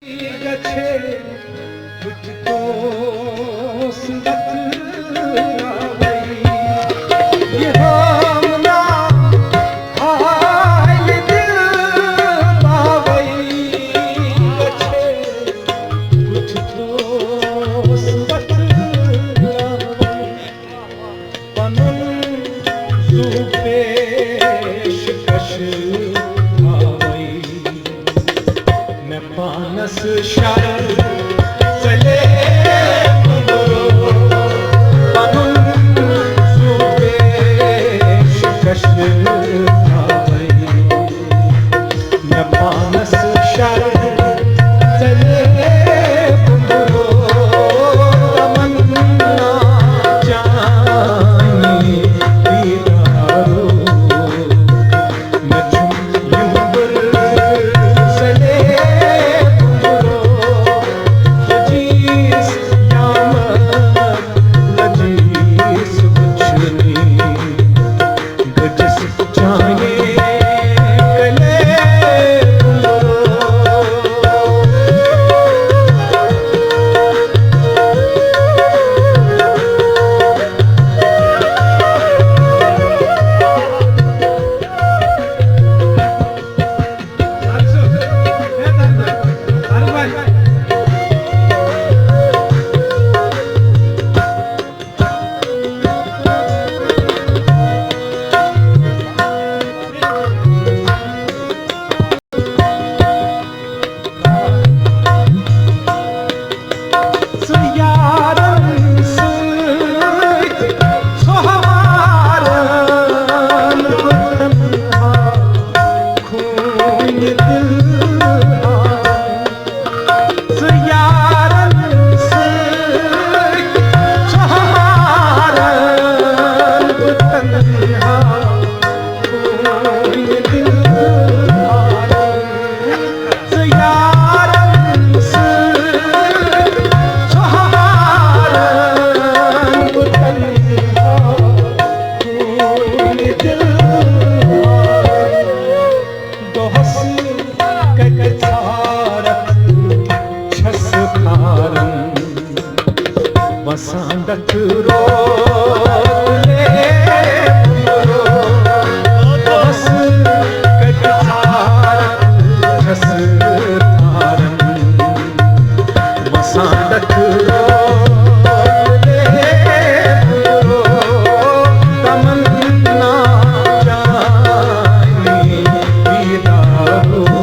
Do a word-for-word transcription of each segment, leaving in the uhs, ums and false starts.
گژھِ، بہٕ تہِ توس وتراوَے۔ یہِ ہٲونا حالہِ دِل باوَے گژھِ، بہٕ تہِ توس وتراوَے۔ پنُن زُو پیش کش تھاوَے۔ مےٚ پانس شرم ژلے بُمبرو۔ پنُن زُو پیش کش تھاوَے۔ مےٚ پانس شرم ژلے بُمبرو۔ تمنا چانی دیدارو۔ مےٚ چھُم یِم بُرٕ ژلے بُمبرو۔ لٔجیٖس یامہٕ، لٔجیٖس وٕچھنی۔ بہٕ چھُس چانہِ کلے۔ ژٕ یارن سۭتۍ ژھۄہارن بہٕ تنہا، خوٗنہِ دِل ژٕ یارن سۭتۍ ژھۄہارن بہٕ تنہا، خوٗنہِ دِل ژٕ یارن سۭتۍ ژھۄہارن بہٕ تنہا، خوٗنہِ دِل دۄہس کتہِ ژھارکھ چھس ژھاران، وسان ڈتھ روتلے۔ دۄہس کتہِ ژھارکھ چھس ژھاران، وسان ڈتھ روتلے۔ تمنا چانی دیدارُک۔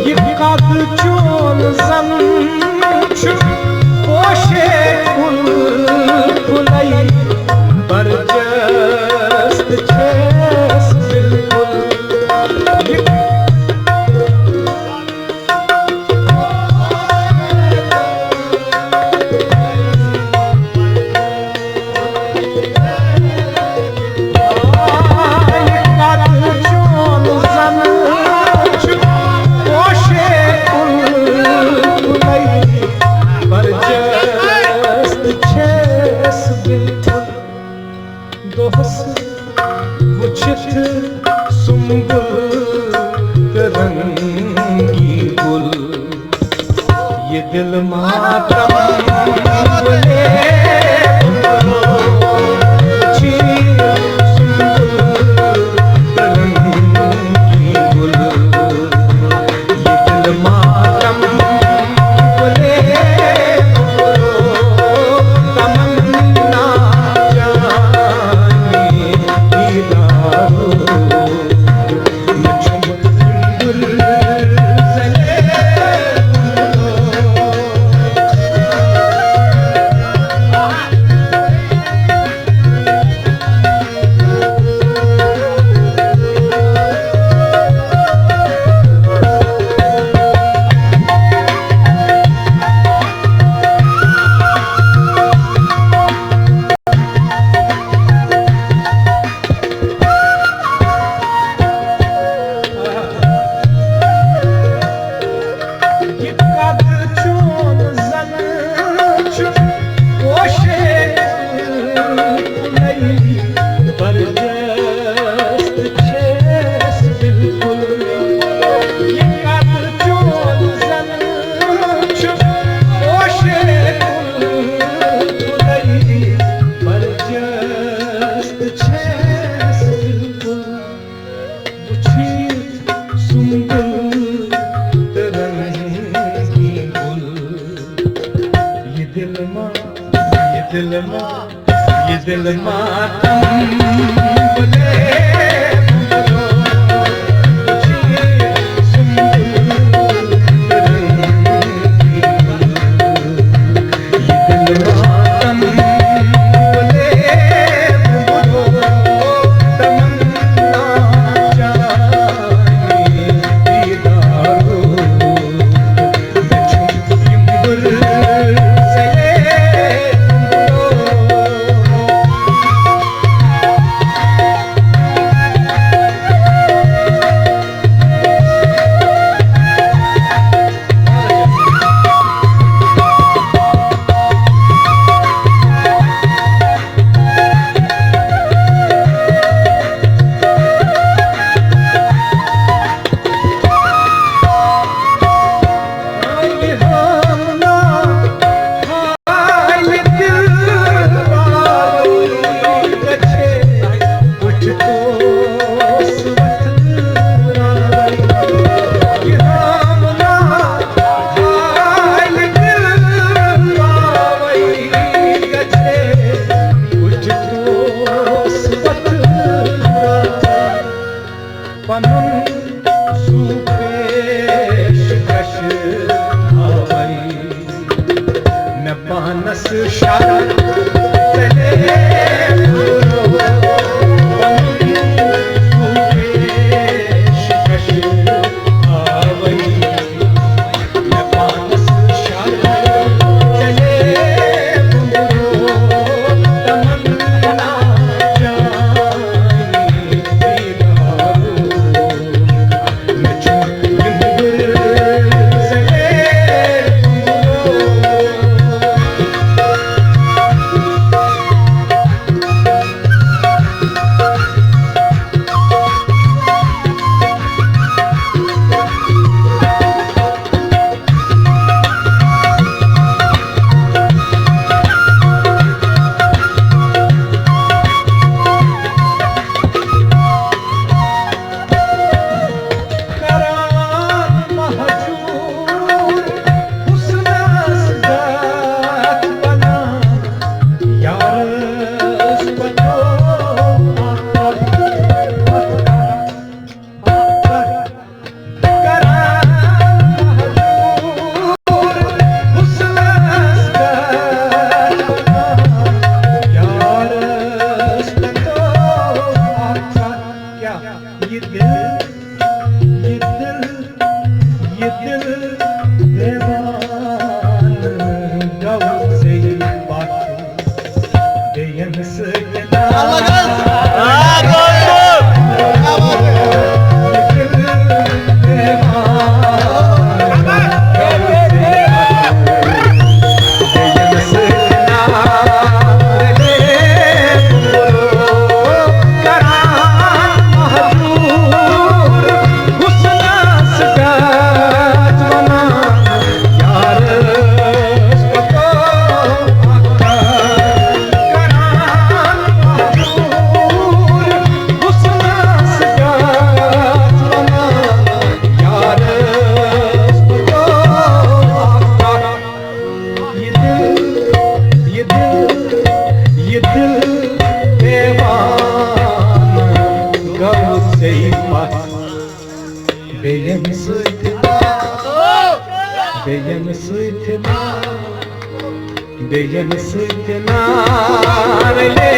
یہِ قد چون زن چھُ پوشے کُل کُلے، برجست چھس بالکل۔ یہِ دۄہس وٕچھِتھ سُمبُل تہٕ رنگی گُل، یہِ دِل ماتم وٕچھِ سُمبُل تہٕ رنگی گُل۔ یہ دل ماتم بلے بلو، تجھے سنبل رنگی، یہ دل ماتم بلے بلو، تمنا جانی دیدارو۔ پنُن زُو پیش کش تھاوَے۔ مےٚ پانس شرط تلے پنُن زُو پیش کش تھاوَے۔ بیٚیَن سۭتۍ نا، بیٚیَن سۭتۍ نا، بیٚیَن سۭتۍ نا رلے۔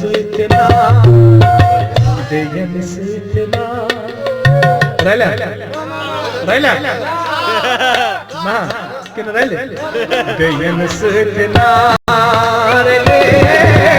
سۭتۍ نا، بیٚین سۭتۍ نا۔ رلیا؟ رلیا؟ نہ، کِنہٕ رلہِ؟ بیٚین سۭتۍ نا رلے۔